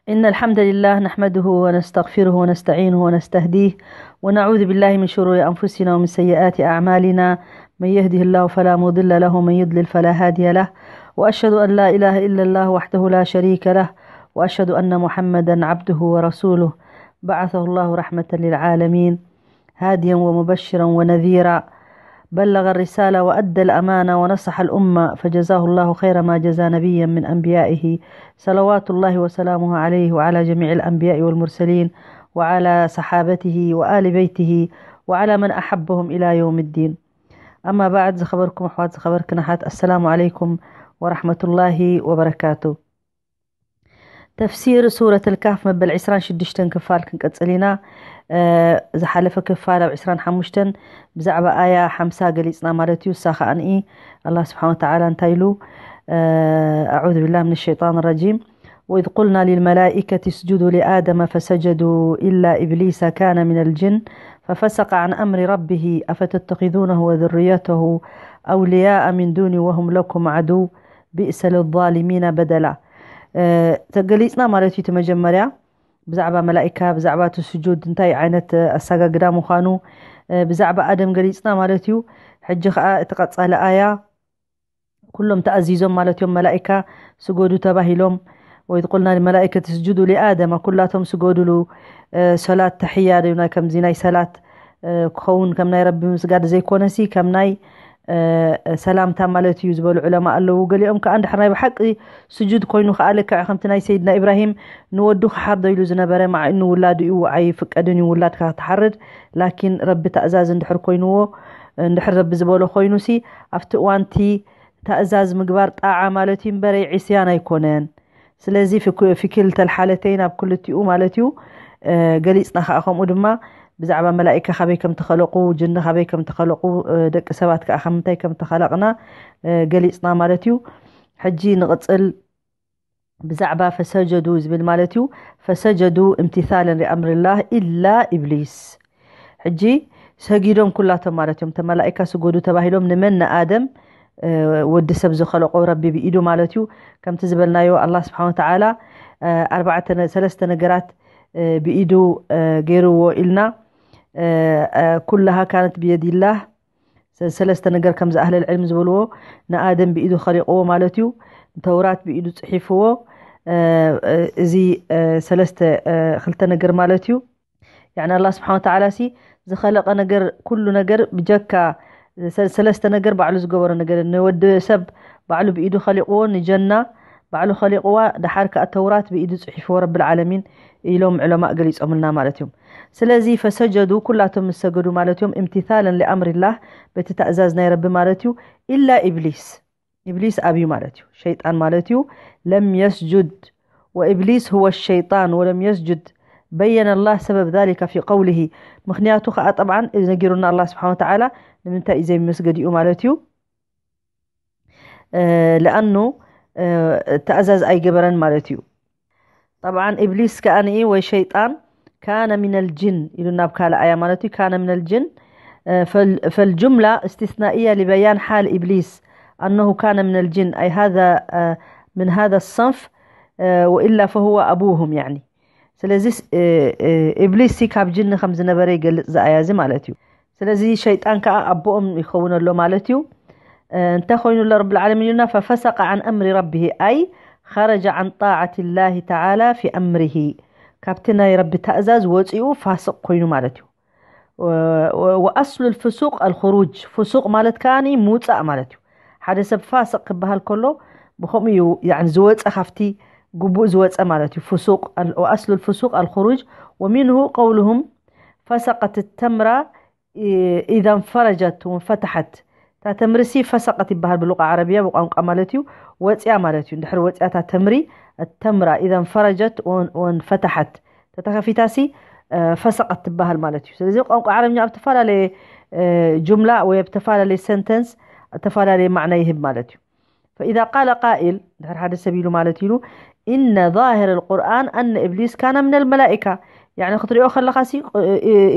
إن الحمد لله نحمده ونستغفره ونستعينه ونستهديه، ونعوذ بالله من شرور أنفسنا ومن سيئات أعمالنا. من يهده الله فلا مضل له ومن يضلل فلا هادي له. وأشهد أن لا إله إلا الله وحده لا شريك له. وأشهد أن محمدا عبده ورسوله. بعثه الله رحمة للعالمين. هاديا ومبشرا ونذيرا. بلغ الرسالة وأدى الأمانة ونصح الأمة، فجزاه الله خير ما جزى نبيا من أنبيائه، صلوات الله وسلامه عليه وعلى جميع الأنبياء والمرسلين وعلى صحابته وآل بيته وعلى من أحبهم إلى يوم الدين. أما بعد، ዝኸበርኩም ኣሕዋት፣ ዝኸበርክን ኣሓት፣ السلام عليكم ورحمة الله وبركاته. ተፍሲር ሱረት ኣልካፍ መበል ዕስራን ሽዱሽተን ክፋል ክንቀጽል ኢና። ዝሓለፈ ክፋል ኣብ ዕስራን ሓሙሽተን ብዛዕባ ኣያ ሓምሳ ገሊጽና ማለት እዩ። እሳ ከኣ ንኢ ኣላ ስብሓን ወተዓላ እንታይ ኢሉ? ኣዑዙ ቢላህ ምን ሸይጣን ረጂም። وإذ قلنا للملائكة اسجدوا لآدم فسجدوا إلا إبليس كان من الجن ففسق عن أمر ربه أفتتخذونه وذريته أولياء من دوني وهم لكم عدو بئس للظالمين بدلا. ተገሊጽና ማለት እዩ። እቲ መጀመርያ ብዛዕባ መላኢካ፣ ብዛዕባ እቲ ስጁድ እንታይ ዓይነት ኣሰጋግዳ ምዃኑ፣ ብዛዕባ ኣደም ገሊጽና ማለት እዩ። ሕጂ ኸኣ እቲ ቀጻሊ ኣያ ኩሎም ተኣዚዞም ማለት እዮም። መላኢካ ስገዱ ተባሂሎም። وإذ قلنا للملائكة اسجدوا لآدم، ኩላቶም ስገዱሉ። ሰላት ተሕያ ዶ ናይ ከምዚ ናይ ሰላት ክኸውን ከም ናይ ረቢ ምስጋድ ዘይኮነሲ ከም ናይ ሰላምታ ማለት እዩ ዝበሉ ዑለማ ኣለዉ። ገሊኦም ከኣ እንድሕር ናይ ብሓቂ ስጁድ ኮይኑ ከኣ ልክዕ ከምቲ ናይ ሰይድና ኢብራሂም ንወዱ ክሓርዶ ኢሉ ዝነበረ ማዕ ንውላዱ እዩ ኣይፍቀድን እዩ ውላድካ ክትሓርድ። ላኪን ረቢ ተእዛዝ እንድሕር ኮይንዎ፣ እንድሕር ረቢ ዝበሎ ኮይኑሲ ኣብቲ እዋንቲ ተእዛዝ ምግባር ጣዓ ማለት እዩ እምበረ ዕስያን ኣይኮነን። ስለዚ ፊክልተል ሓለተይን ኣብ ክልቲኡ ማለት እዩ። ገሊጽና ከዓ ከምኡ ድማ ብዛዕባ መላኢካ ካበይ ከም ተኸለቑ፣ ጅኒ ካበይ ከም ተኸለቑ፣ ደቂ ሰባት ከዓ ካብ ምንታይ ከም ተኸለቕና ገሊጽና ማለት እዩ። ሕጂ ንቕጽል። ብዛዕባ ፈሰጀዱ ዝብል ማለት እዩ። ፈሰጀዱ እምትታለን ሊኣምርላህ ኢላ ኢብሊስ። ሕጂ ሰጊዶም ኩላቶም ማለት እዮም። እቶም መላኢካ ስገዱ ተባሂሎም ንመን? ንኣደም ወዲ ሰብ ዝኸለቆ ረቢ ብኢዱ ማለት እዩ። ከምቲ ዝበልናዮ ኣላህ ስብሓን ወተዓላ ኣርባዕተ ሰለስተ ነገራት ብኢዱ ገይርዎ ኢልና። ኩላሃ ካነት ብየዲላህ። ሰለስተ ነገር ከምዚ ኣህለል ዕልም ዝበልዎ ንኣደም ብኢዱ ኸሊቕዎ ማለት እዩ። ንተውራት ብኢዱ ጽሒፍዎ። እዚ ሰለስተ ክልተ ነገር ማለት እዩ። ያኒ ኣላህ ስብሓን ወተዓላ ሲ ዝኸለቐ ነገር ኩሉ ነገር ብጀካ ሰለስተ ነገር ባዕሉ ዝገበሮ ነገር ንወዲ ሰብ ባዕሉ ብኢዱ ኸሊቕዎ። ንጀና ባዕሉ ኸሊቕዋ። ደሓር ከኣ ተውራት ብኢዱ ጽሒፍዎ ረብል ዓለሚን ኢሎም ዕለማእ ገሊጾምልና ማለት እዮም። ስለዚ ፈሰጀዱ ኩላቶም ምስ ሰገዱ ማለት እዮም። እምትታለን ሊኣምሪላህ በቲ ተእዛዝ ናይ ረቢ ማለት እዩ። ኢላ ኢብሊስ። ኢብሊስ ኣብዩ ማለት እዩ። ሸይጣን ማለት እዩ። ለም የስጁድ ወኢብሊስ ሁወ ሸይጣን ወለም የስጁድ በየነ ላህ ሰበብ ዛሊካ ፊ ቀውሊሂ። ምክንያቱ ከዓ ጠብዓን ነጊሩና ኣላ ስብሓን ወተዓላ ንምንታይ እዩ ዘይመስገድ እዩ ማለት እዩ። ለኣኑ ተእዛዝ ኣይገበረን ማለት እዩ። ጠብዓን ኢብሊስ ከኣ ንኢ ወይ ሸይጣን ካነ ሚነል ጅን ኢሉ ናብ ካልእ ኣያ ማለት እዩ። ካነ ሚነል ጅን ፈልጁምላ እስትስናእያ ሊበያን ሓል ኢብሊስ ኣነሁ ካነ ሚነል ጅን ኣይ ሃዛ ምን ሃዛ ሰንፍ ወኢላ ፈሁወ ኣቡሁም ያኒ። ስለዚ ኢብሊስ ሲ ካብ ጅን ከም ዝነበረ ይገልጽ ዝኣያ እዚ ማለት እዩ። ስለዚ ሸይጣን ከዓ ኣቦኦም ይኸውን ኣሎ ማለት እዩ። እንታይ ኮይኑ ኣሎ ረብል ዓለሚን ኢሉና? ፈፈሰቀ ዓን ኣምሪ ረቢሂ ኣይ ኸረጀ ዓን ጣዓት ላሂ ተዓላ ፊ ኣምሪሂ። ካብቲ ናይ ረቢ ታእዛዝ ወፂኡ ፋስቕ ኮይኑ ማለት እዩ። ወኣስሉ ልፍሱቅ ኣልኹሩጅ። ፍሱቅ ማለት ከዓ ምውፃእ ማለት እዩ። ሓደ ሰብ ፋስቅ ክበሃል ከሎ ብከምኡ እዩ ዝወፀ ካብቲ ግቡእ ዝወፀ ማለት እዩ። ፍሱቅ ወኣስሉ ልፍሱቅ ኣልኹሩጅ ወሚንሁ ቀውሉሁም ፈሰቀት ተምራ ኢዛ ንፈረጀት ወንፈተሐት። እታ ተምሪ ሲ ፈሰቀት ይበሃል ብሉቃ ዓረብያ ብቋንቋ ማለት እዩ። ወፅያ ማለት እዩ። እንድሕር ወፅያ እታ ተምሪ ተምራ ኢዛ ንፈረጀት ወንፈተሐት ተተኸፊታ ሲ ፈሰቀት ትበሃል ማለት እዩ። ስለዚ ቋንቋ ዓረብኛ ኣብ ተፈላለየ ጁምላ ወይ ኣብ ተፈላለየ ሰንተንስ ኣብ ተፈላለየ ማዕና ይህብ ማለት እዩ። ፈኢዛ ቃለ ቃኢል ድሕር ሓደ ሰብ ኢሉ ማለት ኢሉ ኢነ ዛሂር ልቁርኣን ኣነ እብሊስ ካነ ምነል መላኢካ። ያኒ ክትሪኦ ከለኻ ሲ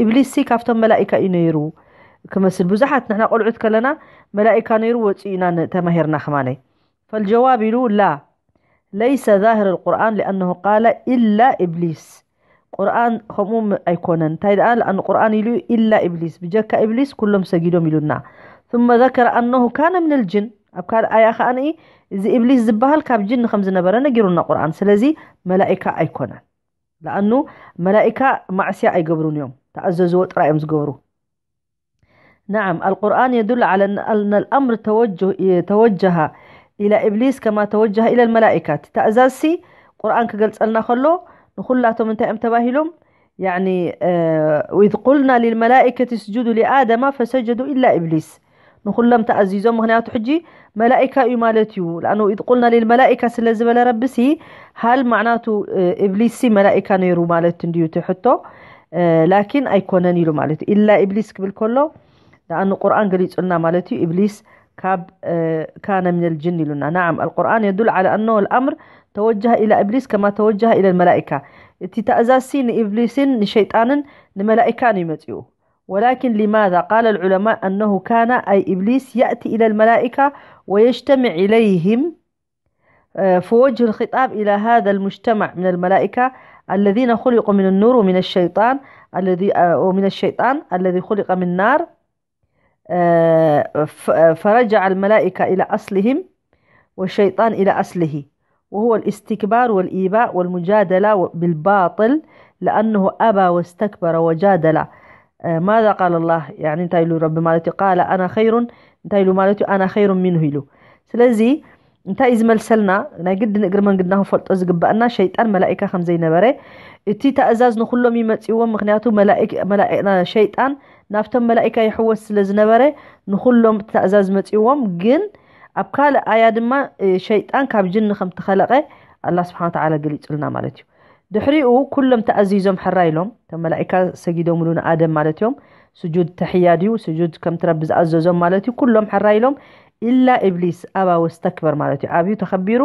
ኢብሊስ ሲ ካብቶም መላኢካ እዩ ነይሩ ክመስል። ብዙሓት ንሕና ቆልዑት ከለና መላኢካ ነይሩ ወፂኡ ኢና ተማሂርና ከማነይ። ፈልጀዋብ ኢሉ ላ ليس ظاهر القرآن لأنه قال إلا إبليس. ቁርኣን ከምኡ ም- ኣይኮነን። እንታይ ደኣ? ለኣኑ ቁርኣን ኢሉ ኢላ ኢብሊስ፣ ብጀካ ኢብሊስ ኩሎም ሰጊዶም ኢሉና። ثم ذكر أنه كان من الجن. ኣብ ካልእ ኣያ ከኣ ንኢ እዚ ኢብሊስ ዝበሃል ካብ ጅን ከም ዝነበረ ነጊሩና ቁርኣን። ስለዚ መላኢካ ኣይኮነን። ለኣኑ መላኢካ ማዕስያ ኣይገብሩን እዮም። ተኣዘዝዎ ጥራይ እዮም ዝገብሩ። نعم، القرآن يدل على أن أن الأمر توجه توجه إلى إبليس كما توجه إلى الملائكة. ትእዛዝሲ ቁርኣን ክገልጸልና ከሎ ንኹላቶም እንታይ እዮም ተባሂሎም? يعني وإذ قلنا للملائكة اسجدوا لآدم فسجدوا إلا إبليس. ንኹሎም ተኣዚዞም፣ ምክንያቱ ሕጂ መላኢካ እዩ ማለት እዩ። ለኣኑ إذ قلنا للملائكة ስለ ዝበለ ረብሲ፣ ሃል ማዕናቱ ኢብሊስሲ መላኢካ ነይሩ ማለት እንድዩ እቲ ሕቶ። ላኪን ኣይኮነን ኢሉ ማለት እዩ። إلا إبليس ክብል ከሎ ደኣኑ ቁርኣን ገሊጹልና ማለት እዩ። ኢብሊስ ካብ ካነ ሚነል ጅን ኢሉና። نعم، القرآن يدل على أنه الأمر توجه إلى إبليس كما توجه إلى الملائكة. እቲ ተእዛዝሲ ንኢብሊስን ንሸይጣንን ንመላኢካን እዩ መጺኡ። ولكن لماذا قال العلماء أنه كان أي إبليس يأتي إلى الملائكة ويجتمع إليهم؟ فوجه الخطاب إلى هذا المجتمع من الملائكة الذين خلقوا من النور ومن الشيطان الذي ومن الشيطان الذي خلق من نار، فرجع الملائكة إلى أصلهم والشيطان إلى أصله، وهو الاستكبار والإيباء والمجادلة بالباطل، لأنه أبى واستكبر وجادل. ماذا قال الله؟ يعني እንታይ ኢሉ ረቢ ማለት እዩ? قال أنا خير، እንታይ ኢሉ ማለት እዩ? أنا خير منه ኢሉ። ስለዚ እንታይ እዩ ዝመልሰልና? ናይ ግድን እግሪ መንገድና ክንፈልጦ ዝግባእና ሸይጣን መላኢካ ከም ዘይነበረ፣ እቲ ተእዛዝ ንኹሎም ይመጽእዎም። ምክንያቱ መላኢክ- መላኢ- ና- ሸይጣን ናብቶም መላኢካ ይሕወስ ስለ ዝነበረ ንኹሎም እቲ ተእዛዝ መጽእዎም። ግን ኣብ ካልእ ኣያ ድማ እ፣ ሸይጣን ካብ ጅን ከም ተኸለቐ ኣላ ስብሓን ተዓላ ገሊጹልና ማለት እዩ። ድሕሪኡ ኩሎም ተኣዚዞም ሕራይ ኢሎም፣ እቶም መላኢካ ሰጊዶምሉ ንኣደም ማለት እዮም። ስጁድ ተሕያ ድዩ? ስጁድ ከምቲ ረቢ ዝኣዘዞም ማለት እዩ። ኩሎም ሕራይ ኢሎም ኢላ ኢብሊስ ኣባ ወስተክበር ማለት እዩ። ኣብዩ ተኸቢሩ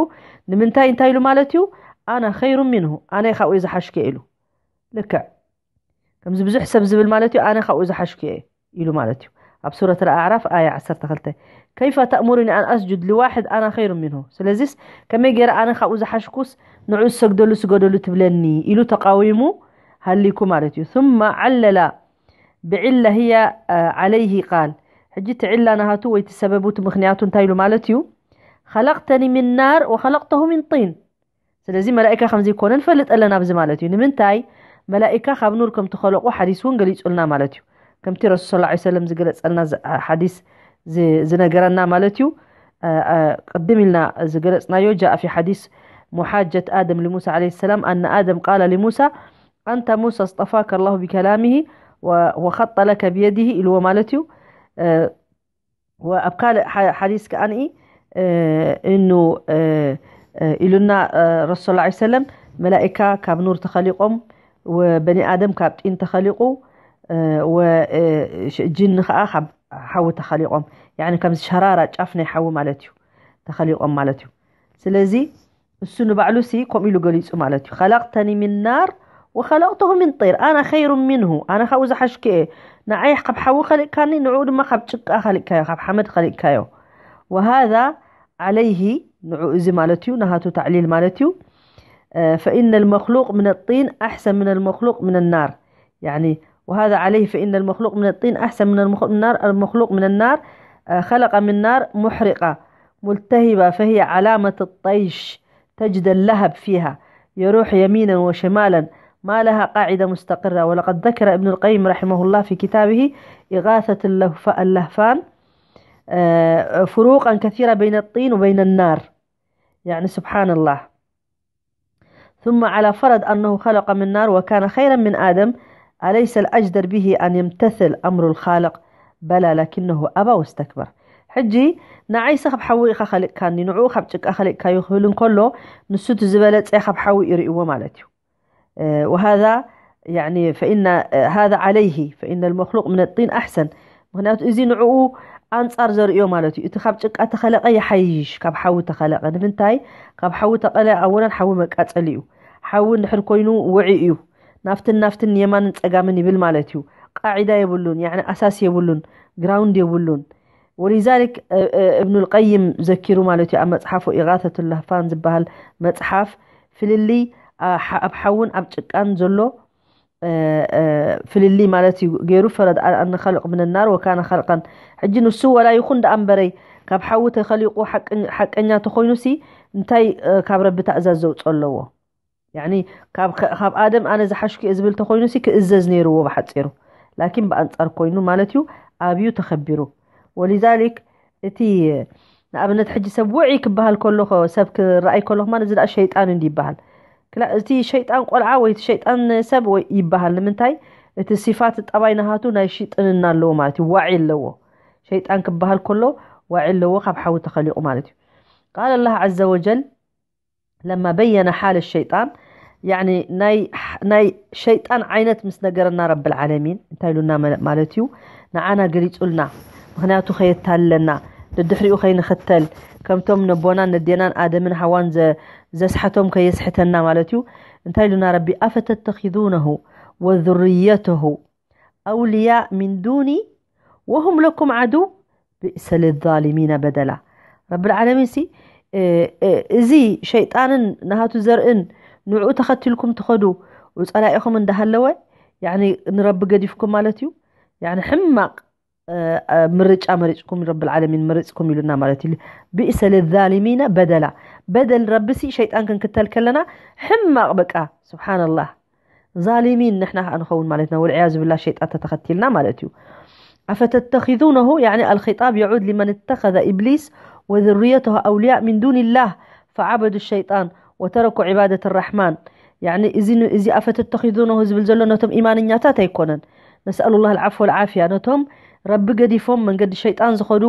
ንምንታይ እንታይ ኢሉ ማለት እዩ? ኣና ኸይሩ ሚንሁ፣ ኣነ ካብኡ ዝሓሽከ ኢሉ። ልክዕ ከምዚ ብዙሕ ሰብ ዝብል ማለት እዩ። ኣነ ካብኡ ዝሓሽኩ እየ ኢሉ ማለት እዩ። ኣብ ሱረት ኣዕራፍ ኣያ ዓሰርተ ክልተ፣ ከይፈ ተእሙሩኒ ኣን ኣስጁድ ሊዋሕድ ኣና ኸይሩ ሚንሁ። ስለዚስ ከመይ ገይረ ኣነ ካብኡ ዝሓሽኩስ ንዑ ዝሰግደሉ ስገደሉ ትብለኒ ኢሉ ተቃዊሙ ሃሊኩ ማለት እዩ። ثم علل بعلة هي عليه قال። ሕጂ እቲ ዕላ ናሃቱ ወይ እቲ ሰበቡ እቲ ምክንያቱ እንታይ ኢሉ ማለት እዩ? خلقتني من نار وخلقته من طين። ስለዚ መላኢካ ከም ዘይኮነ ንፈልጥ ኣለና ኣብዚ ማለት እዩ። ንምንታይ? መላኢካ ካብ ኑር ከም ተኸለቁ ሓዲስ እውን ገሊጹልና ማለት እዩ። ከምቲ ረሱል صلى الله عليه وسلم ዝገለጸልና ዝ- ሓዲስ ዝ- ዝነገረና ማለት እዩ። እ፣ እ፣ ቅድም ኢልና ዝገለጽናዮ جاء في حديث محاجة آدم لموسى عليه السلام أن آدم قال لموسى أنت موسى اصطفاك الله بكلامه و- وخط لك بيده ኢልዎ ማለት እዩ። እ፣ ወ- ኣብ ካልእ ሓ- ሓዲስ ከኣ ንኢ እኑ እ፣ እ፣ ኢሉና እ፣ ረሱል صلى الله عليه وسلم መላኢካ ካብ ኑር ተኸሊቆም ወበኒ ኣደም ካብ ጢን ተኸሊቁ እ፣ ወ- እ፣ ሽ- ጅን ከኣ ካብ ሓዊ ተኸሊቆም። ያኒ ከምዚ ሸራራ ጫፍ ናይ ሓዊ ማለት እዩ ተኸሊቆም ማለት እዩ። ስለዚ እሱ ንባዕሉ ሲ ከምኡ ኢሉ ገሊጹ ማለት እዩ። خلقتني من نار وخلقته من طين أنا خير منه። ኣነ ካብኡ ዝሓሽኩ እየ። ንዓይ ካብ ሓዊ ኸሊእካኒ ንዕኡ ድማ ካብ ጭቃ ኸሊእካዮ ካብ ሓመድ ኸሊእካዮ። وهذا عليه ንዕኡ እዚ ማለት እዩ ናሃቱ تعليل ማለት እዩ። فإن المخلوق من الطين أحسن من المخلوق من النار። يعني وهذا عليه فإن المخلوق من الطين أحسن من المخ- النار المخلوق من النار خلق من نار محرقة ملتهبة فهي علامة الطيش تجد اللهب فيها يروح يمينا وشمالا ما لها قاعدة مستقرة. ولقد ذكر ابن القيم رحمه الله في كتابه إغاثة اللهفان فروقا كثيرة بين الطين وبين النار. يعني سبحان الله. ثم على فرض أنه خلق من نار وكان خيرا من آدم، أليس الأجدر به أن يمتثل أمر الخالق؟ بلى لكنه أبى واستكبر. ሕጂ ንዓይሲ ካብ ሓዊ ኢኻ ኸሊቕካኒ ንዕኡ ካብ ጭቃ ኸሊቕካዮ ክብል እንከሎ ንሱ እቲ ዝበለፀ ካብ ሓዊ ይርእዎ ማለት እዩ። وهذا يعني فإن هذا عليه فإن المخلوق من الطين أحسن። ምክንያቱ እዚ ንዕኡ ኣንጻር ዘርእዮ ማለት እዩ። እቲ ካብ ጭቃ ተኸለቐ ይሓይሽ ካብ ሓዊ ተኸለቐ። ንምንታይ? ካብ ሓዊ ተቐለ ኣወለን ሓዊ መቃጸሊ እዩ። ሓዊ እንድሕር ኮይኑ ውዒ እዩ። ናፍትን ናፍትን የማንን ጸጋምን ይብል ማለት እዩ። ቃዒዳ የብሉን፣ ያኒ ኣሳስ የብሉን፣ ግራውንድ የብሉን። ወሊዛሊክ እብኑል ቀይም ዘኪሩ ማለት እዩ ኣብ መፅሓፉ ኢጋተቱ ለህፋን ዝበሃል መፅሓፍ ፍልልይ ኣብ ሓውን ኣብ ጭቃን ዘሎ ፍልልይ ማለት እዩ ገይሩ ፈረድ ኣነ ኸልቅ ምንናር ወካነ ኸልቀን ሕጂ ንሱ ወላ ይኹን ደኣ እምበረይ ካብ ሓዊ ተኸሊቁ ሓቀኛ ተኾይኑ ሲ እንታይ ካብ ረቢ ታእዛዝ ዘውፅኦ ኣለዎ ያኒ ካብ ኣደም ኣነ ዝሓሽኩ እየ ዝብል ተኾይኑ ሲ ክእዘዝ ነይርዎ ብሓፂሩ ላኪን ብኣንፃር ኮይኑ ማለት እዩ ኣብዩ ተኸቢሩ ወሊዛሊክ እቲ ንኣብነት ሕጂ ሰብ ውዒ ክበሃል ከሎ ሰብ ክረኣይ ከሎ ማለት እዚ ሸይጣን እንዲ ይበሃል እቲ ሸይጣን ቆልዓ ወይ ሸይጣን ሰብ ይበሃል ንምንታይ እቲ ሲፋት ጠባይ ናሃቱ ናይ ሽጥንና ኣለዎ ማለት እዩ ዋዒ ኣለዎ ሸይጣን ክበሃል ከሎ ዋዒ ኣለዎ ካብ ሓዊ ተኸሊቁ ማለት እዩ قال الله عز وجل لما بين حال الشيطان يعني ናይ ሸይጣን ዓይነት ምስ ነገረና ረብል ዓለሚን እንታይ ኢሉና ማለት እዩ ንዓና ገሊጹልና ምክንያቱ ከየታለና ደድሕሪኡ ከይንኽተል ከምቶም ነቦናን ነዴናን ኣደምን ሃዋን ዘስሐቶም ከየስሕተና ማለት እዩ እንታይ ኢሉና ረቢ أفتتخذونه وذريته أولياء من دوني وهم لكم عدو بئس للظالمين بدلا رب العالمين ሲ እዚ ሸይጣንን ናሃቱ ዘርእን ንዕኡ ተኸትልኩም ትኸዱ ጸላኢኹም እንዳሃለወ ንረቢ ገዲፍኩም ማለት እዩ ሕማቕ ምርጫ መሪፅኩም ረብል ዓለሚን መሪፅኩም ኢሉና ማለት እዩ ብእሰ ልዛሊሚነ በደላ በደል ረቢ ሲ ሸይጣን ክንክተል ከለና ሕማቕ በቃ ስብሓንላህ ዛሊሚን ንሕና ከዓ ንኸውን ማለትና ወልዕያዙ ብላ ሸይጣን ተተኸቲልና ማለት እዩ أفتتخذونه يعني الخطاب يعود لمن اتخذ إبليس وذريته أولياء من دون الله فعبدوا الشيطان وتركوا عبادة الرحمن يعني እዚ أفتتخذونه ዝብል ዘሎ ነቶም ኢማንኛታት ኣይኮነን نسأل الله العفو والعافية ነቶም ረቢ ገዲፎም መንገዲ ሸይጣን ዝኸዱ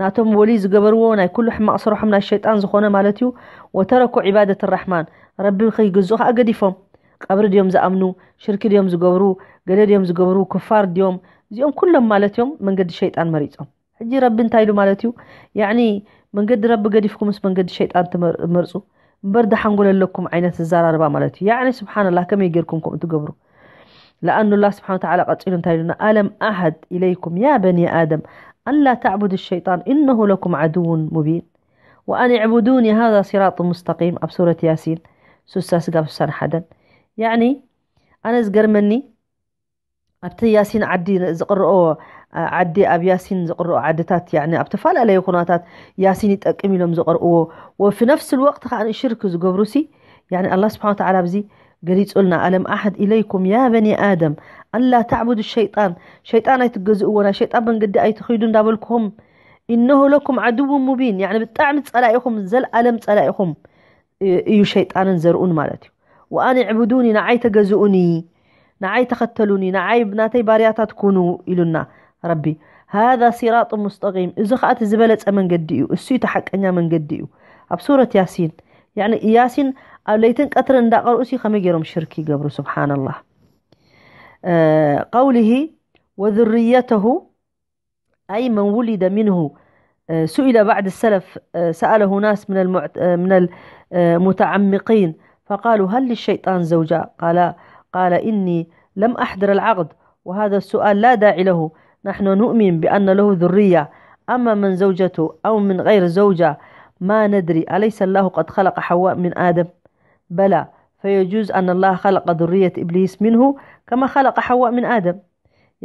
ናቶም ወሊ ዝገበርዎ ናይ ኩሉ ሕማቕ ስርሖም ናይ ሸይጣን ዝኾነ ማለት እዩ وتركوا عبادة الرحمن ረቢ ከይግዙ ከዓ ገዲፎም ቀብሪ ድዮም ዝኣምኑ ሽርኪ ድዮም ዝገብሩ ገለ ድዮም ዝገብሩ ክፋር ድዮም እዚኦም ኩሎም ማለት እዮም መንገዲ ሸይጣን መሪፆም ሕጂ ረቢ እንታይ ኢሉ ማለት እዩ ያኒ መንገዲ ረቢ ገዲፍኩምስ መንገዲ ሸይጣን ትመርፁ እምበር ድሓንጎለለኩም ዓይነት ዝዘራርባ ማለት እዩ ያኒ ስብሓንላህ ከመይ ጌርኩም ከምኡ ትገብሩ لأن الله سبحانه وتعالى قتلون تايلون ألم أعهد إليكم يا بني آدم ألا تعبدوا الشيطان إنه لكم عدو مبين وأن اعبدوني هذا صراط مستقيم ኣብ ሱረት ያሲን ሱሳ ስጋብ ሱሳን ሓደን ያኒ ኣነ ዝገርመኒ ኣብቲ ያሲን ዓዲ ዝቕርኦ ዓዲ ኣብ ያሲን ዝቕርኦ ዓድታት ያኒ ኣብ ተፈላለዩ ኩነታት ያሲን ይጠቅም ኢሎም ዝቕርእዎ ወፊ ነፍሲ ልወቅት ከዓ ሽርክ ዝገብሩ ሲ ያኒ ኣላ ስብሓን ተዓላ ኣብዚ ገሊጹልና ألم أعهد إليكم يا بني آدم ألا تعبدوا الشيطان ሸይጣን ኣይትገዝእዎ ናይ ሸይጣን መንገዲ ኣይትኺዱ እንዳበልኩኹም إنه لكم عدو مبين يعني ብጣዕሚ ጸላኢኹም ዘልኣለም ጸላኢኹም እዩ ሸይጣንን ዘርኡን ማለት እዩ وأن اعبدوني ንዓይ ተገዝኡኒ ንዓይ ተኸተሉኒ ንዓይ ናተይ ባርያታት ኩኑ ኢሉና ረቢ هذا صراط مستقيم እዚ ከዓ እቲ ዝበለጸ መንገዲ እዩ እሱ እቲ ሓቀኛ መንገዲ እዩ ኣብ ሱረት ያሲን ያኒ ያሲን ኣብ ለይትን ቀትርን እንዳቐርኡ ሲ ከመይ ገይሮም ሽርክ ይገብሩ ስብሓንላህ ቀውሊሂ ወذርየተሁ أي من ولد منه سئل بعض السلف سأله ناس من المعت... من المتعمقين فقالوا هل للشيطان زوجة قال قال إني لم أحضر العقد وهذا السؤال لا داعي له نحن نؤمن بأن له ذرية أما من زوجته أو من غير زوجة ما ندري أليس الله قد خلق حواء من آدم بلى فيجوز أن الله خلق ذرية إبليس منه كما خلق حواء من آدم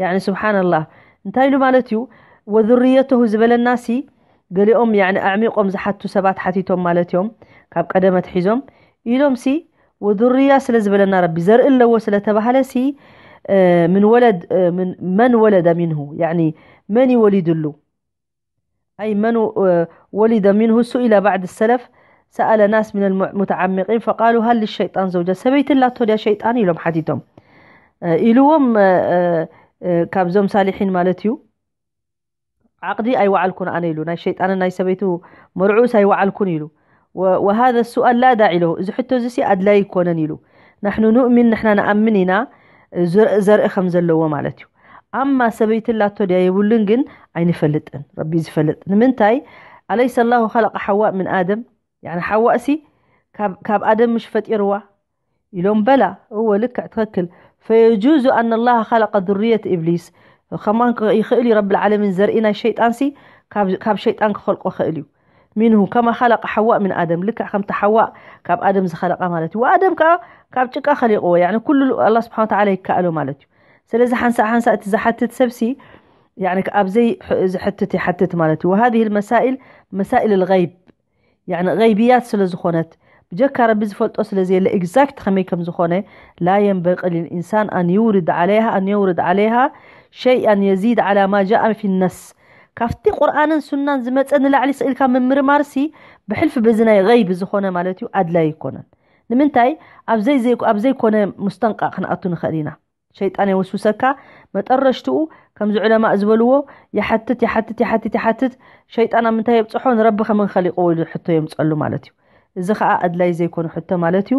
ያኒ ስብሓንላህ እንታይ ኢሉ ማለት እዩ ወذርየተሁ ዝበለና ሲ ገሊኦም ያኒ ኣዕሚቆም ዝሓቱ ሰባት ሓቲቶም ማለት እዮም ካብ ቀደመ ኣትሒዞም ኢሎም ሲ ወذርያ ስለ ዝበለና ረቢ ዘርኢ ኣለዎ ስለ ተባሃለ ሲ ምን ወለድ መን ወለደ ሚንሁ ያኒ መን ይወሊድሉ أي من ولد منه سئل بعض السلف سأل ناس من المتعمقين فقالوا هل للشيطان زوجة ሰበይቲ ላቶ ድያ ሸይጣን ኢሎም ሓቲቶም ኢልዎም ካብዞም ሳሊሒን ማለት እዩ ዓቅዲ ኣይወዓልኩን ኣነ ኢሉ ናይ ሸይጣንን ናይ ሰበይቱ መርዑስ ኣይወዓልኩን ኢሉ وهذا السؤال لا داعي له እዚ ሕቶ እዚ ሲ ኣድላይ ይኮነን ኢሉ نحن نؤمن ንሕና ንኣምን ኢና ዘርኢ ከም ዘለዎ ማለት እዩ ኣማ ሰበይቲ ላቶ ድያ የብሉን ግን ኣይንፈልጥን ረቢ ዝፈልጥ ንምንታይ أليس الله خلق حواء من آدم يعني ሓዋእ ሲ ካብ ኣደም ምሽ ፈጢርዋ ኢሎም በላ እወ ልክዕ ትኽክል فيجوز أن الله خلق ذرية إبليس ከማን ይኽእል እዩ ረቢ ዓለሚን ዘርኢ ናይ ሸይጣን ሲ ካብ ሸይጣን ክኸልቆ ኽእል እዩ። ሚንሁ ከማ ኸለቀ ሓዋ ምን ኣደም፣ ልክዕ ከምቲ ሓዋ ካብ ኣደም ዝኸለቃ ማለት እዩ። ወኣደም ከዓ ካብ ጭቃ ኸሊቅዎ። ያኒ ኩሉ ኣላ ስብሓን ተዓላ ይከኣሎ ማለት እዩ። ስለዚ ሓንሳእ ሓንሳእ እቲ ዝሓትት ሰብሲ ያኒ ኣብዘይ ዝሕትት ይሓትት ማለት እዩ። وهذه المسائل مسائل الغيب ያኒ غيبيات ስለ ዝኾነት ብጀካ ረቢ ዝፈልጦ ስለ ዘየለ exact ከመይ ከም ዝኾነ لا ينبغي للإنسان أن يورد عليها أن يورد عليها شيئا يزيد على ما جاء في النص ካብቲ ቁርኣንን ሱናን ዝመፀ ንላዕሊ ስኢልካ ምምርማርሲ ብሕልፊ በዚ ናይ غيب ዝኾነ ማለት እዩ ኣድላይ ይኮነን። ንምንታይ ኣብዘይ ዘይኮ- ኣብዘይኮነ ሙስተንቃቕ ክንኣቱ ንኽእል ኢና። ሸይጣን የወስውሰካ መጠረሽትኡ ከምዚ ዑለማእ ዝበልዎ ይሓትት ይሓትት ይሓትት ይሓትት ሸይጣን ኣብ ምንታይ የብፅሖ ንረቢ ከመን ኸሊቅዎ ኢሉ ሕቶ የምፀሉ ማለት እዩ። እዚ ከዓ ኣድላይ ዘይኮነ ሕቶ ማለት እዩ።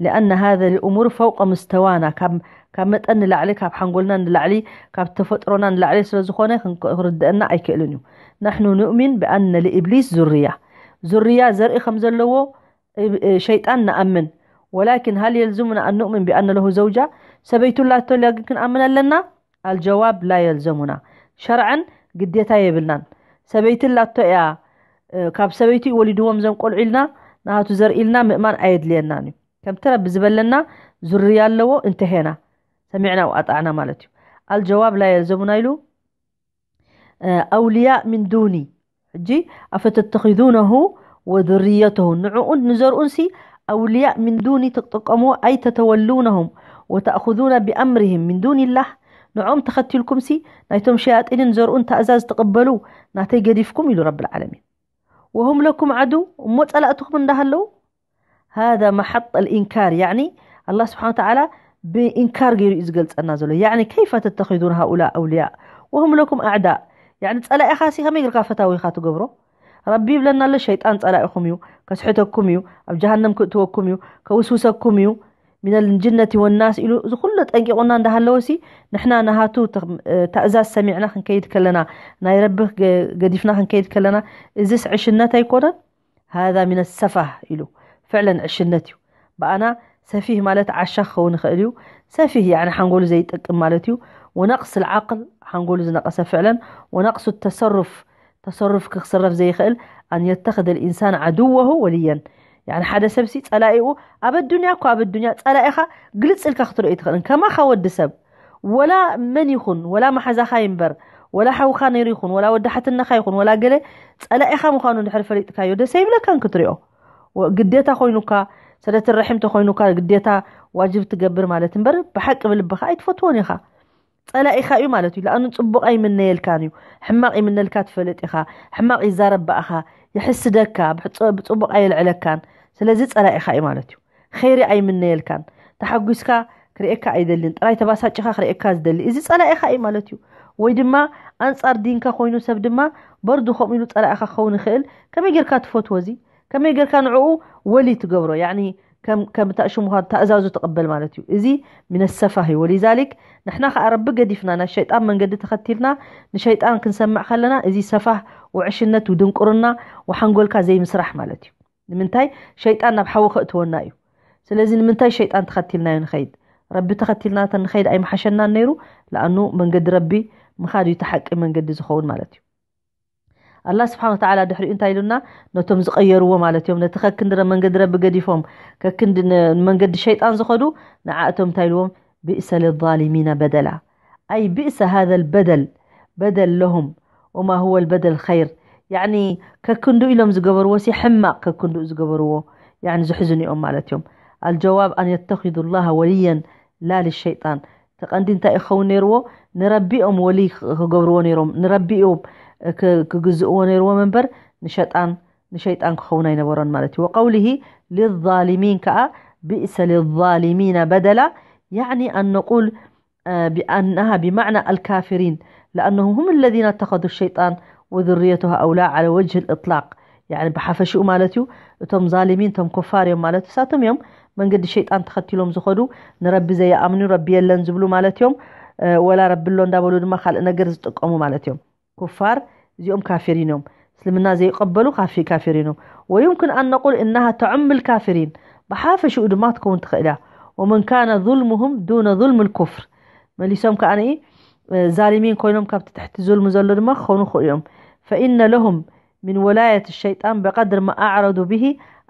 لأن هذا الأمور فوق مستوانا ካብ ካብ መጠን ንላዕሊ ካብ ሓንጎልና ንላዕሊ ካብ ተፈጥሮና ንላዕሊ ስለ ዝኾነ ክንክ- ክርድአና ኣይክእልን እዩ። نحن نؤمن بأن لإبليس ذرية ذرية ዘርኢ ከም ዘለዎ ሸይጣን ንኣምን ولكن هل يلزمنا أن نؤمن بأن له زوجة ሰበይቱ ላቶ ኢልና ግን ክንኣምን ኣለና الجواب لا يلزمنا ሸርዐን ግዴታ የብልናን ሰበይቲ ላቶ እያ ካብ ሰበይቱ ወሊድዎም ዘም ቆልዑ ኢልና ናቱ ዘር ኢልና ምእማን ኣየድልየናን እዩ ከምቲ ረቢ ዝበለና ዙርያ ኣለዎ እንተሄና ሰሚዕና ኣጣዕና ማለት እዩ الجواب لا يلزمنا ኢሉ أولياء من دوني ሕጂ أفتتخذونه وذريته ንዕኡን ንዘርኡንሲ أولياء من دوني ትጥቀምዎ أي تتولونهم وتأخذون بأمرهم من دون الله ንዕኦም ተኸቲልኩምሲ ናይቶም ሸያጢንን ዘርኡን ታእዛዝ ትቕበሉ ናተይ ገዲፍኩም ኢሉ ረቢ العالمين وهم لكم عدو እሞ ጸላእትኹም እንዳሃለዉ هذا محط الإنكار يعني الله سبحانه وتعالى ብኢንካር ገይሩ እዩ ዝገልጸና ዘሎ يعني كيف تتخذون هؤلاء أولياء وهم لكم أعداء يعني ጸላኢኻ ሲ ከመይ ጌርካ ፈታዊ ኢኻ ትገብሮ ረቢ ይብለና ኣሎ ሸይጣን ጸላኢኹም እዩ ከስሕተኩም እዩ ኣብ ጀሃነም ክእትወኩም እዩ ከውስውሰኩም እዩ من الجنة والناس ኢሉ እዚ ኩሉ ጠንቂቑና እንዳሃለወ ሲ ንሕና ናሃቱ ታእዛዝ ሰሚዕና ክንከይድ ከለና ናይ ረቢ ገዲፍና ክንከይድ ከለና እዚስ ዕሽነት ኣይኮነን هذا من السفه ኢሉ فعلا ዕሽነት እዩ ብኣና ሰፊህ ማለት ዓሻ ክኸውን ይኽእል እዩ ሰፊህ يعني ሓንጎሉ ዘይጠቅም ማለት እዩ ونقص العقل ሓንጎሉ ዝነቐሰ فعلا ونقص التصرف ተሰሩፍ ክስረፍ ዘይኽእል أن يتخذ الإنسان عدوه وليا يعني ሓደ ሰብሲ ጸላኢኡ ኣብ ኣዱንያ እኮ ኣብ ኣዱንያ ጸላኢኻ ግልጽ ኢልካ ክትርእዮ ትኽእልን ከማኻ ወዲ ሰብ ወላ መን ይኹን ወላ መሓዛኻ ይንበር ወላ ሓውካ ነይሩ ይኹን ወላ ወዲ ሓትነኻ ይኹን ወላ ገለ ጸላኢኻ ምዃኑ ድሕሪ ፈሊጥካዮ ደስ ኣይብለካን ክትሪኦ ግዴታ ኮይኑካ ሰለትረሒም ተኮይኑካ ግዴታ ዋጅብ ትገብር ማለት እምበር ብሓቂ ብልብኻ ኣይትፈትዎን ኢኻ ጸላኢኻ እዩ ማለት እዩ ለኣኑ ጽቡቕ ኣይምነየልካን እዩ ሕማቕ ይምነልካ ትፈልጥ ኢኻ ሕማቕ ይዛረብ ብኣኻ ይሕስደካ ብጽቡቕ ኣየልዕለካን ስለዚ ጸላኢኻ እዩ ማለት እዩ ኸይሪ ኣይምነየልካን ተሓጒስካ ክርእየካ ኣይደልን ጥራይ ተባሳጭኻ ክርእየካ ዝደሊ እዚ ጸላኢኻ እዩ ማለት እዩ ወይ ድማ ኣንጻር ዲንካ ኮይኑ ሰብ ድማ በርዱ ከምኡ ኢሉ ጸላኢኻ ክኸውን ይኽእል ከመይ ጌርካ ትፈትዎ እዚ ከመይ ጌርካ ንዕኡ ወሊ ትገብሮ ያኒ ከም ከም ታእሽሙ ታእዛዙ ትቕበል ማለት እዩ እዚ من السفه ولذلك ንሕና ከኣ ረቢ ገዲፍና ናይ ሸይጣን መንገዲ ተኸቲልና ንሸይጣን ክንሰምዕ ከለና እዚ ሰፋህ ወዕሽነት ውድንቁርና ወሓንጎልካ ዘይምስራሕ ማለት እዩ ንምንታይ ሸይጣን ናብ ሓዊ ከእትወና እዩ ስለዚ ንምንታይ ሸይጣን ተኸቲልናዮ ንኸይድ ረቢ ተኸቲልና ተንኸይድ ኣይመሓሸናን ነይሩ ለኣኑ መንገዲ ረቢ ምኻድ እዩ ተሓቂ መንገዲ ዝኸውን ማለት እዩ ኣላ ስብሓን ወተዓላ ድሕሪኡ እንታይ ኢሉና ነቶም ዝቐየርዎ ማለት እዮም ነቲ ከክንዲ መንገዲ ረቢ ገዲፎም ከክንዲ መንገዲ ሸይጣን ዝኸዱ ንዓእቶም እንታይ ኢልዎም ብእሰ ልዛሊሚና በደላ ኣይ ብእሰ ሃذ ልበደል በደል ለሁም ወማ ሁወ ልበደል ኸይር ያኒ ከክንዱ ኢሎም ዝገበርዎ ሲ ሕማቕ ከክንዱ ዝገበርዎ ያኒ ዝሕዝኑ እዮም ማለት እዮም الجواب أن يتخذوا الله وليا لا للشيطان ተቐንዲ እንታይ ይኸውን ነይርዎ ንረቢኦም ወሊ ክገብርዎ ነይሮም ንረቢኦም ክግዝእዎ ነይርዎም እምበር ንሸጣን ንሸይጣን ክኸውን ኣይነበሮን ማለት እዩ وقوله للظالمين ከዓ بئس للظالمين بدلا يعني أن نقول بأنها بمعنى الكافرين لأنهم هم الذين اتخذوا الشيطان وذريته أولياء على وجه الإطلاق يعني ብሓፈሽኡ ማለት እዩ እቶም ዛሊሚን እቶም ኩፋር እዮም ማለት እሳቶም እዮም መንገዲ ሸይጣን ተኸቲሎም ዝኸዱ ንረቢ ዘይኣምኑ ረቢ የለን ዝብሉ ማለት እዮም ወላ ረቢ ኣሎ እንዳበሉ ድማ ካልእ ነገር ዝጥቀሙ ማለት እዮም ኩፋር እዚኦም ካፊሪን እዮም እስልምና ዘይቀበሉ ካፊ ካፊሪን እዮም ويمكن أن نقول إنها تعم الكافرين ብሓፈሽኡ ድማ ትከውን ትኽእል እያ ومن كان ظلمهم دون ظلم الكفر መሊሶም ከዓ ዛሊሚን ኮይኖም ካብቲ ትሕቲ ዙልሚ ዘሎ ድማ ክኾኑ ይኽእሉ እዮም فإن لهم من ولاية الشيطان بقدر ما أعرضوا به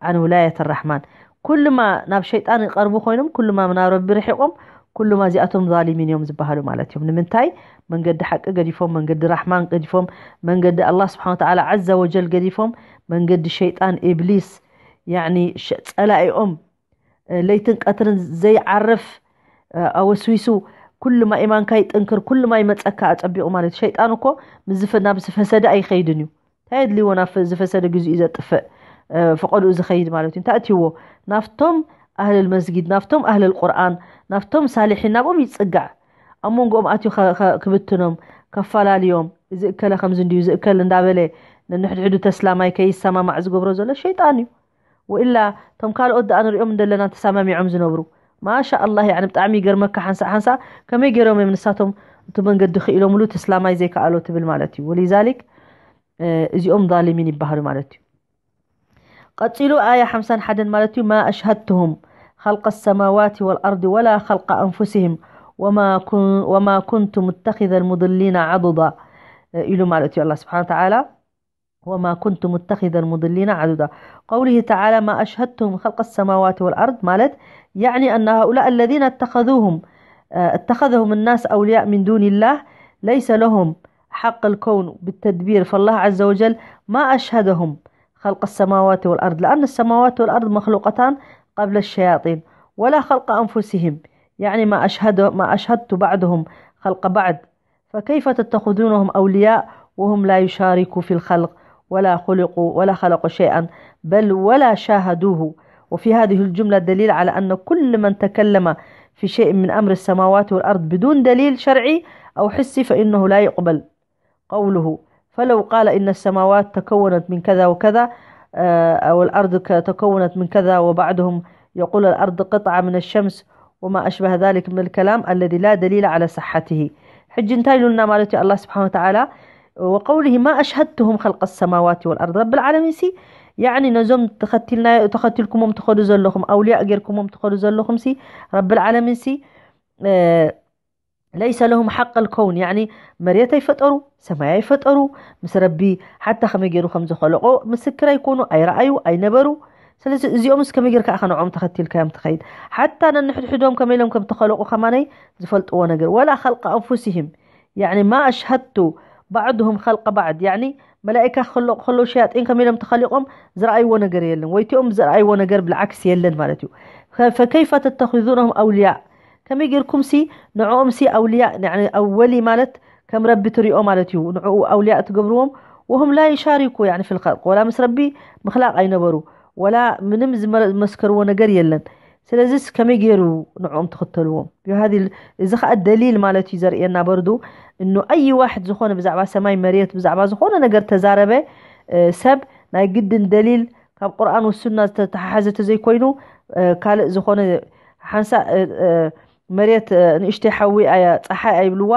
عن ولاية الرحمن. ኩሉማ ናብ ሸይጣን ይቐርቡ ኮይኖም፣ ኩሉማ ናብ ረቢ ርሒቖም፣ ኩሉማ እዚኣቶም ዛሊሚን እዮም ዝበሃሉ ማለት እዮም። ንምንታይ? መንገዲ ሓቂ ገዲፎም፣ መንገዲ ራሕማን ገዲፎም፣ መንገዲ ኣላህ ስብሓን ወተዓላ ዓዘ ወጀል ገዲፎም፣ መንገዲ ሸይጣን ኢብሊስ፣ ያዕኒ ሸ- ጸላኢኦም ለይትን ቀትርን ዘይዓርፍ ኣወስዊሱ፣ ኩሉ ማይ ኢማንካ ይጥንክር፣ ኩሉ ማይ መጸካ ኣጸቢቑ ማለት እዩ። ሸይጣን እኮ ምስ ዝፈ- ናብ ዝፈሰደ ኣይኸይድን እዩ። እንታይ የድልይዎ ናብ ዝፈሰደ ግዜኡ ዘጥፍእ፣ ፈቐድኡ ዝኸይድ ማለት እዩ። እንታይ እትይዎ? ናብቶም ኣህለል መስጊድ፣ ናብቶም ኣህለል ቁርኣን፣ ናብቶም ሳሊሒን ናብኦም ይጽጋዕ። ኣብ መንጎኦም ኣትዩ ክብትኖም፣ ከፈላልዮም፣ እዚ እከለ ከምዚ እንድዩ፣ እዚ እከል እንዳበለ ነንሕድሕዱ ተስላማይ ከይሰማማዕ ዝገብሮ ዘሎ ሸይጣን እዩ። ወኢላ እቶም ካልኦት ደኣ ንሪኦም እንደለና ተሰማሚዖም ዝነብሩ። ማሻ ኣላህ፣ ያዕኒ ብጣዕሚ ይገርመካ። ሓንሳእ ሓንሳእ ከመይ ገይሮም እዮም ንሳቶም እቲ መንገዲ ክኢሎምሉ ተስላማይ ዘይከኣሎ ትብል ማለት እዩ። ወሊዛሊክ እዚኦም ዛሊሚን ይበሃሉ ማለት እዩ። ቀጺሉ ኣያ ሓምሳን ሓደን ማለት እዩ፣ ما أشهدتهم خلق السماوات والأرض ولا خلق أنفسهم وما كن وما كنت متخذ المضلين عضدا ኢሉ ማለት እዩ ኣላህ ስብሓን ወተዓላ። وما كنت متخذ المضلين عضدا. قوله تعالى ما أشهدتهم خلق السماوات والأرض ማለት يعني أن هؤلاء الذين اتخذوهم اتخذهم الناس أولياء من دون الله ليس لهم حق الكون بالتدبير، فالله عز وجل ما أشهدهم خلق السماوات والأرض، لأن السماوات والأرض مخلوقتان قبل الشياطين، ولا خلق أنفسهم، يعني ما أشهد ما أشهدت بعضهم خلق بعض، فكيف تتخذونهم أولياء وهم لا يشاركوا في الخلق ولا خلقوا ولا خلقوا شيئا، بل ولا شاهدوه؟ وفي هذه الجملة دليل على أن كل من تكلم في شيء من أمر السماوات والأرض بدون دليل شرعي أو حسي فإنه لا يقبل قوله. فلو قال إن السماوات تكونت من كذا وكذا، آه، أو الأرض ك- تكونت من كذا، وبعضهم يقول الأرض قطعة من الشمس وما أشبه ذلك من الكلام الذي لا دليل على صحته. ሕጂ እንታይ ኢሉና ማለት እዩ ኣላህ ስብሓን ወተዓላ? وقوله ما أشهدتهم خلق السماوات والأرض، ረብል ዓለሚን ሲ ያዕኒ ነዞም ተኸቲልና ተኸቲልኩሞም ትኸዱ ዘለኹም ኣውልያ ጌርኩሞም ትኸዱ ዘለኹም ሲ ረብል ዓለሚን ሲ ليس لهم حق الكون، ያዕኒ መሬት ኣይፈጠሩ፣ ሰማይ ኣይፈጠሩ፣ ምስ ረቢ ሓታ ከመይ ገይሩ ከም ዝኸለቆ ምስክር ኣይኮኑ፣ ኣይረኣዩ ኣይነበሩ። ስለዚ እዚኦምስ ከመይ ጌርካ ኢኻ ንዕኦም ተኸቲልካዮም ትኸይድ? ሓታ ነንሕድሕዶም ከመይ ኢሎም ከም ተኸለቁ ከማነይ ዝፈልጥዎ ነገር። ولا خلق أنفسهم، ያዕኒ ما أشهدت بعضهم خلق بعض، ያዕኒ መላኢካ ክኸለቁ ከለዉ ሸያጢን ከመይ ኢሎም ተኸሊቆም ዝረኣይዎ ነገር የለን። ወይቲኦም ዝረኣይዎ ነገር ብልዓክስ የለን ማለት እዩ። فكيف تتخذونهم أولياء؟ ከመይ ጌርኩም ሲ ንዕኦም ሲ ኣውልያ፣ ያዕኒ ወሊ ማለት ከም ረቢ ትሪኦ ማለት እዩ። ንዕኡ ኣውልያ ትገብርዎም። وهم لا يشاركوا يعني في الخلق، ወላ ምስ ረቢ ምኽላቕ ኣይነበሩ፣ ወላ ምንም ዝመ- ዝመስከርዎ ነገር የለን። ስለዚስ ከመይ ገይሩ ንዕኦም ትኽተልዎም? هذه እዚ ኸኣ ደሊል ማለት እዩ ዘርእየና በርዱ እኑ ኣይ ዋሕድ ዝኾነ ብዛዕባ ሰማይ መሬት ብዛዕባ ዝኾነ ነገር ተዛረበ እ፣ ሰብ ናይ ግድን ደሊል ካብ ቁርኣን ወሱና ዝተተሓሓዘ ተዘይኮይኑ እ፣ ካልእ ዝኾነ ሓንሳ እ፣ እ፣ መሬት እ፣ ንእሽተይ ሓዊ ኣያ ፀሓይ ኣይብልዋ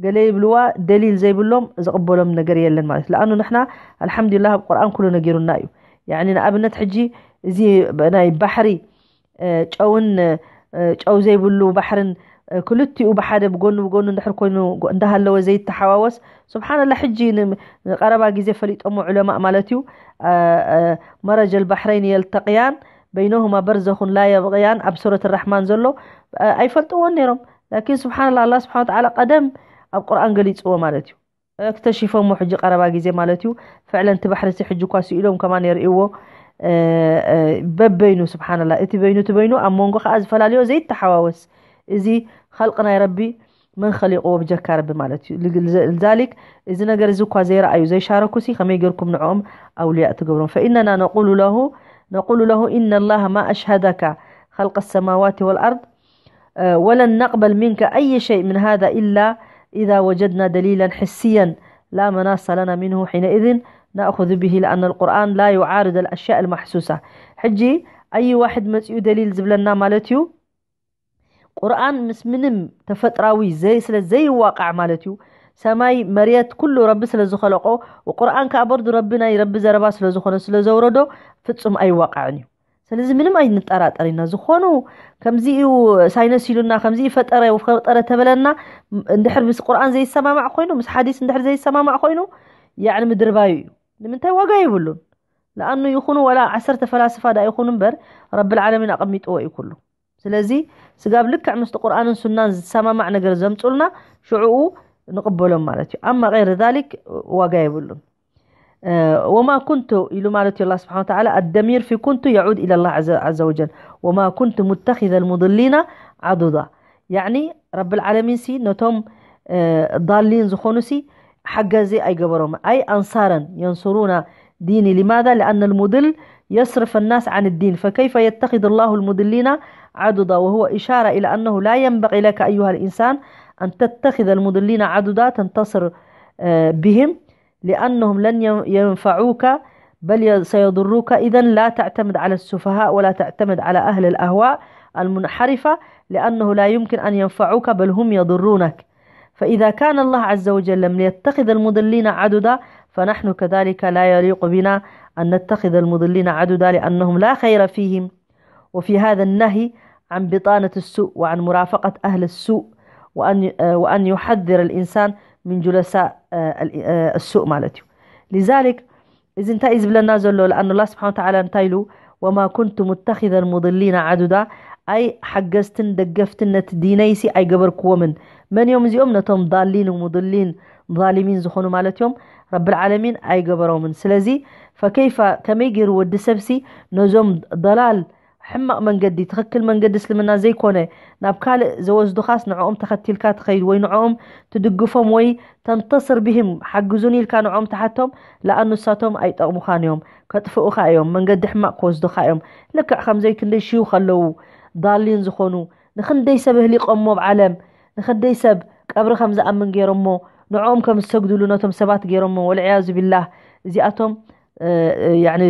ገለ ይብልዋ ደሊል ዘይብሎም ዝቕበሎም ነገር የለን ማለት። ለኣኑ ንሕና ኣልሓምዱሊላህ ኣብ ቁርኣን ኩሉ ነጊሩና እዩ። ያዕኒ ንኣብነት ሕጂ እዚ ናይ ባሕሪ እ፣ ጨውን እ፣ ጨው ዘይብሉ ባሕርን እ፣ ክልቲኡ ብሓደ ብጎኑ ብጎኑ እንድሕር ኮይኑ ጎ- እንዳሃለወ ዘይተሓዋወስ ስብሓንላ ሕጂ ን- ንቀረባ ግዜ ፈሊጦሞ ዑለማእ ማለት እዩ እ፣ እ፣ مرج البحرين يلتقيان بينهما برزخ لا يبغيان ኣብ ሱረት ራሕማን ዘሎ እ፣ ኣይፈልጥዎን ነይሮም ላኪን ስብሓንላ ኣላ ስብሓን ወተዓላ ቀደም ኣብ ቁርኣን ገሊፅዎ ማለት እዩ እክተሽፎሞ ሕጂ ቀረባ ግዜ ማለት እዩ ፍዕለን እቲ ባሕሪ ሲ ሕጂ እኳ ስኢሎም ከማን የርእይዎ እ፣ እ፣ በበይኑ ስብሓንላ እቲ በይኑ እቲ በይኑ ኣብ መንጎ ከዓ ዝፈላልዮ ዘይተሓዋወስ እዚ ኸልቂ ናይ ረቢ መን ኸሊቕዎ ብጀካ ረቢ ማለት እዩ ዛሊክ እዚ ነገር እዚ እኳ ዘይረኣዩ ዘይሻረኩ ሲ ከመይ ገርኩም ንዕኦም ኣውልያ ትገብሮም فإننا نقول له نقول له إن الله ما أشهدك خلق السماوات والأرض ولن نقبل منك أي شيء من هذا إلا إذا وجدنا دليلا حسيا لا مناص لنا منه حينئذ نأخذ به لأن القرآن لا يعارض الأشياء المحسوسة. ሕጂ ኣይ ዋሕድ መጺኡ ደሊል ዝብለና ማለት እዩ ቁርኣን ምስ ምንም ተፈጥራዊ ዘይ ስለ ዘይዋቃዕ ማለት እዩ ሰማይ መሬት ኩሉ ረቢ ስለ ዝኸለቆ ቁርኣን ከዓ በርዱ ረቢ ናይ ረቢ ዘረባ ስለ ዝኾነ ስለ ዘውረዶ ፍጹም ኣይዋቃዕን እዩ ስለዚ ምንም ኣይንጠራጠር ኢና ዝኾኑ ከምዚ እዩ ሳይነስ ኢሉና ከምዚ ፈጠረ ፈጠረ ተበለና እንድሕር ምስ ቁርኣን ዘይሰማማዕ ኮይኑ ምስ ሓዲስ እንድሕር ዘይሰማማዕ ኮይኑ ያዕኒ ምድርባዩ እዩ። ንምንታይ ዋጋ የብሉን። ለኣኑ ይኹኑ ወላ ዓሰርተ ፈላስፋ ዳ ይኹኑ እምበር ረብል ዓለሚን ኣቐሚጥዎ እዩ ኩሉ። ስለዚ ስጋብ ልክዕ ምስቲ ቁርኣንን ሱናን ዝሰማማዕ ነገር ዘምፁልና ሽዕኡ ንቕበሎም ማለት እዩ። ኣማ غير ذلك ዋጋ የብሉን። وما كنت ኢሉ ማለት እዩ الله سبحانه وتعالى الضمير في كنت يعود إلى الله عز وجل وما كنت متخذ المضلين عضدا يعني رب العالمين ሲ ነቶም ضالين ዝኾኑ ሲ ሓጋዚ ኣይገበሮም أي أنصارا ينصرون ديني لماذا لأن المضل يصرف الناس عن الدين فكيف يتخذ الله المضلين عضدا وهو إشارة إلى أنه لا ينبغي لك أيها الإنسان أن تتخذ المضلين عضدا تنتصر بهم لأنهم لن ينفعوك بل سيضروك إذا لا تعتمد على السفهاء ولا تعتمد على أهل الأهواء المنحرفة لأنه لا يمكن أن ينفعوك بل هم يضرونك فإذا كان الله عز وجل لم يتخذ المضلين عددا فنحن كذلك لا يليق بنا أن نتخذ المضلين عددا لأنهم لا خير فيهم وفي هذا النهي عن بطانة السوء وعن مرافقة أهل السوء وأن وأن يحذر الإنسان من جلساء السوء ማለት እዩ لذلك እዚ እንታይ እዩ ዝብለና ዘሎ لأن الله سبحانه وتعالى እንታይ ኢሉ وما كنت متخذ المضلين عددا ኣይ ሓገዝትን ደገፍትን ነቲ ዲነይሲ ኣይገበርክዎምን መን እዮም እዚኦም ነቶም ضالين ومضلين ظالمين ዝኾኑ ማለት እዮም ረብል ዓለሚን ኣይገበሮምን ስለዚ فكيف ከመይ ገይሩ ወዲ ሰብሲ ነዞም ضلال ሕማቕ መንገዲ ትኽክል መንገዲ እስልምና ዘይኮነ ናብ ካልእ ዘወስዱኻስ ንዕኦም ተኸቲልካ ትኸይድ ወይ ንዕኦም ትድግፎም ወይ ተንተስር ብሂም ሓግዙን ኢልካ ንዕኦም ትሓቶም ለኣኑ ንሳቶም ኣይጠቕሙኻን እዮም ከጥፍኡኻ እዮም መንገዲ ሕማቕ ክወስዱኻ እዮም ልክዕ ከምዘይ ክንደይ ሽዩ ከለዉ ضالين ዝኾኑ ንኽንደይ ሰብ ኣህሊቖሞ ኣብ ዓለም ንኽንደይ ሰብ ቀብሪ ከም ዝኣምን ገይሮሞ ንዕኦም ከም ዝሰግድሉ ነቶም ሰባት ገይሮሞ والعياذ بالله እዚኣቶም يعني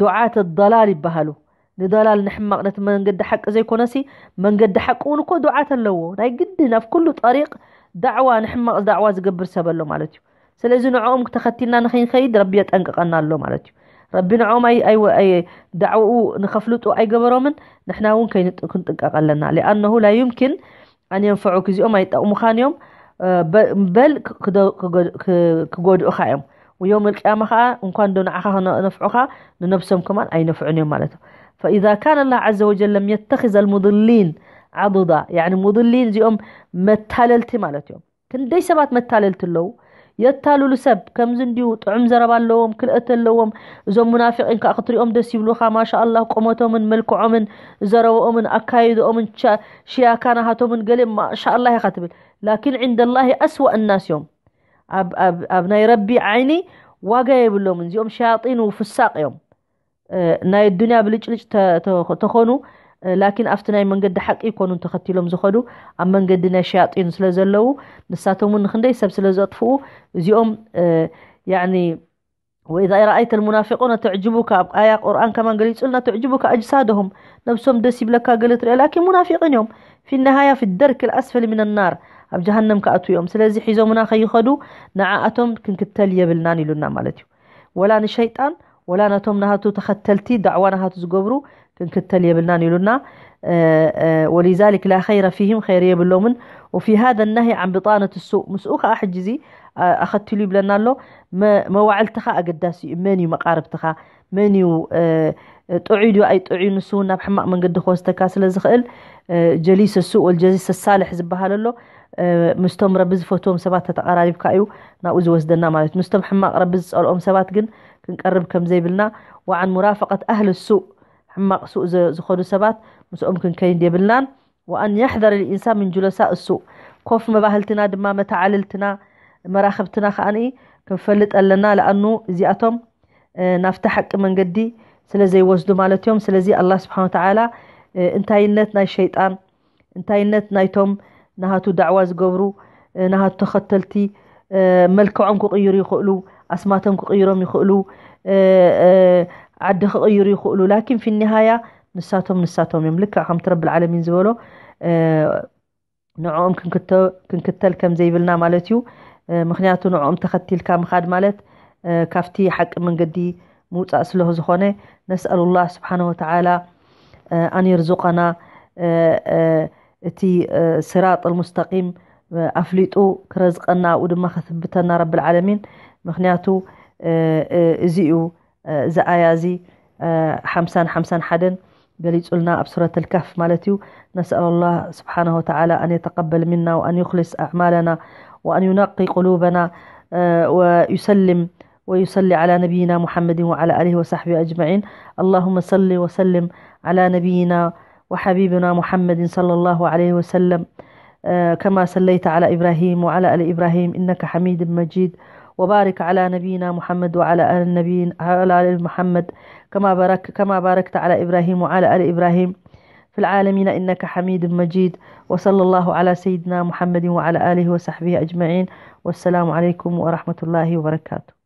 دعاة الضلال ይበሃሉ ንضلال ንሕማቕ ነቲ መንገዲ ሓቂ ዘይኮነሲ መንገዲ ሓቂ እውን እኮ دعاة ኣለዎ ናይ ግድን ኣብ ኩሉ طريق دعوة ንሕማቕ دعوة ዝገብር ሰብ ኣሎ ማለት እዩ ስለዚ ንዕኦም ተኸቲልና ንኸይንኸይድ ረቢ የጠንቅቐና ኣሎ ማለት እዩ ረቢ ንዕኦም دعوኡ ንኸፍልጡ ኣይገበሮምን ንሕና እውን ክንጥንቀቕ ኣለና لأنه لا يمكن أن ينفعوك እዚኦም ኣይጠቕሙኻን እዮም በል ክጎድኡኻ እዮም ويوم القيامة ከዓ እንኳን ዶ ንዓኻ ነፍዑኻ ንነብሶም ከማን ኣይነፍዑን እዮም ማለት እዩ فإذا كان الله عز وجل لم يتخذ المضلين عضدا يعني مضلين እዚኦም መታለልቲ ማለት እዮም ክንደይ ሰባት መታለልቲ ኣለዉ የታልሉ ሰብ ከምዚ እንዲዩ ጥዑም ዘረባ ኣለዎም ክልእት ኣለዎም እዞም ሙናፊቂን ከዓ ክትሪኦም ደስ ይብሉኻ ማሻ ኣላህ ቁመቶምን መልክዖምን ዘረብኦምን ኣካይድኦምን ሽያካ ናሃቶምን ገለ ማሻ ኣላህ ኢኻ ትብል ላኪን ዕንደ ላሂ ኣስዋእ እናስ እዮም ኣብ ናይ ረቢ ዓይኒ ዋጋ የብሎምን እዚኦም ሸያጢን ውፍሳቅ እዮም ናይ ኣዱንያ ብልጭልጭ ተኾኑ ላኪን ኣብቲ ናይ መንገዲ ሓቂ ይኮኑን ተኸቲሎም ዝኸዱ ኣብ መንገዲ ናይ ሸያጢን ስለ ዘለዉ ንሳቶም እውን ንክንደይ ሰብ ስለ ዘጥፍኡ እዚኦም ያኒ وإذا رأيت المنافقون تعجبك ኣብ ኣያ ቁርኣን ከማን ገሊጹልና تعجبك أجسادهم ነብሶም ደስ ይብለካ ገለ ትሪኦ ላኪን ሙናፊቅን እዮም في النهاية في الدرك الأسفل من النار ኣብ ጀሃነም ክኣትዉ እዮም ስለዚ ሒዞምና ከይኸዱ ንዓኣቶም ክንክተል የብልናን ኢሉና ማለት እዩ ወላ ንሸይጣን ወላ ነቶም ናሃቱ ተኸተልቲ ዳዕዋ ናሃቱ ዝገብሩ ክንክተል የብልናን ኢሉና ولذلك لا خير فيهم خير የብሎምን وفي هذا النهي عن بطانة السوء ምስኡ ከዓ ሕጂ እዚ ኣኸቲሉ ይብለና ኣሎ መዋዕልትኻ ኣገዳሲ እዩ መን እዩ መቃርብትኻ መን እዩ ጥዑይ ድዩ ኣይጥዑይ ንሱ እውን ናብ ሕማቕ መንገዲ ክወስደካ ስለ ዝኽእል ጀሊስ ሱእ ወልጀሊስ ሳልሕ ዝበሃል ኣሎ ምስቶም ረቢ ዝፈትዎም ሰባት ተተቐራሪብካ እዩ ናብኡ ዝወስደና ማለት ምስቶም ሕማቕ ረቢ ዝፀልኦም ሰባት ግን ክንቀርብ ከም ዘይብልና وعن مرافقة أهل السوء ሕማቕ ሱእ ዝኸዱ ሰባት ምስኦም ክንከይድ የብልናን وأن يحذر الإنسان من جلساء السوء ኮፍ መባህልትና ድማ መተዓልልትና መራኽብትና ከዓኒ ክንፈልጥ ኣለና ለኣኑ እዚኣቶም ናብቲ ሓቂ መንገዲ ስለ ዘይወስዱ ማለት እዮም ስለዚ ኣላ ስብሓን ተዓላ እንታይነት ናይ ሸይጣን እንታይነት ናይቶም ናሃቱ ዳዕዋ ዝገብሩ ናሃቱ ተኸተልቲ መልክዖም ክቕይሩ ይኽእሉ ኣስማቶም ክቕይሮም ይኽእሉ ዓዲ ክቕይሩ ይኽእሉ ላኪን ፊኒሃያ ንሳቶም ንሳቶም እዮም ልክዕ ከምቲ ረብል ዓለሚን ዝበሎ ንዕኦም ክንክተል ከም ዘይብልና ማለት እዩ ምክንያቱ ንዕኦም ተኸቲልካ ምኻድ ማለት ካብቲ ሓቂ መንገዲ ምውፃእ ስለ ዝኾነ ነስኣሉ ላህ ስብሓን ወተዓላ ኣን የርዙቀና እቲ ስራጥ ልሙስተቂም ኣፍሊጡ ክረዝቀና፣ ኣብኡ ድማ ከትብተና ረብል ዓለሚን። ምክንያቱ እዚ እዩ፣ እዚ ኣያ እዚ ሓምሳን ሓምሳን ሓደን ገሊጹልና ኣብ ሱረት ኣልካፍ ማለት እዩ። نسأل الله سبحانه وتعالى أن يتقبل منا وأن يخلص أعمالنا وأن ينقي قلوبنا ويسلم ويصلي على نبينا محمد وعلى آله وصحبه أجمعين. اللهم صل وسلم على نبينا وحبيبنا محمد صلى الله عليه وسلم، كما صليت على إبراهيم وعلى آل إبراهيم إنك حميد مجيد. وبارك على نبينا محمد وعلى آل نبي على آل محمد كما بارك كما باركت على إبراهيم وعلى آل إبراهيم في العالمين إنك حميد مجيد. وصلى الله على سيدنا محمد وعلى آله وصحبه أجمعين. والسلام عليكم ورحمة الله وبركاته.